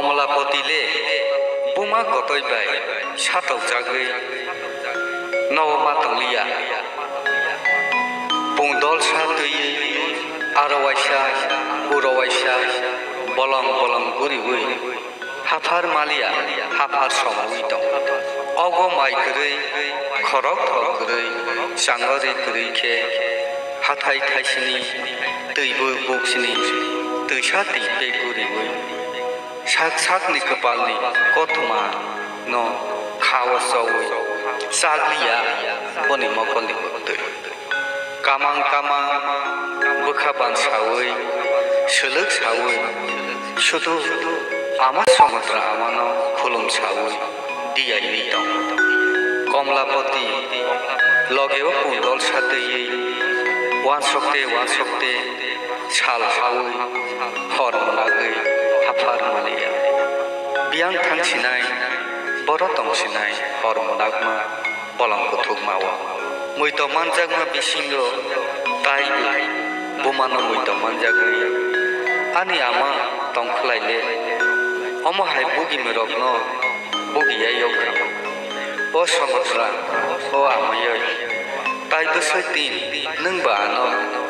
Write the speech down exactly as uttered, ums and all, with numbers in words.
Komlapoti le buma kotoi bai satokjagwi nogo ma tongliya. Pung dolsa twiwi aro waisa, uro waisa bolong bolong guriwi haphar maliya, haphar somwi tong. Ogo mai kwrwi, khorok thok kwrwi, changori kwrwi khe hathai thaisini twi buk buksini twisa twi pek guriwi sak sakni kwpalni kothoma no kha-o chowi chakliya boni mokolni bwktwi. Kamang kamang bwkha ban sawi, swlwk sawi, sudu ama Somotra amano khulum sawi diyaini tong. Komlapoti logeo pung dolsa twiwi wansokte wansokte sal hawi hor mwnagwi haphar maliya. Biyang thang sinai, boro tong sinai hor mwnakma bolong kuthukma-o. Muitok manjakma bisingo taibo bumano muitok manjagwi ani ama tongkhlai le. Omo hai bugimirokno bugiya yokha. O Somotra, o amayoi, tai bwsai tin nwng ba ano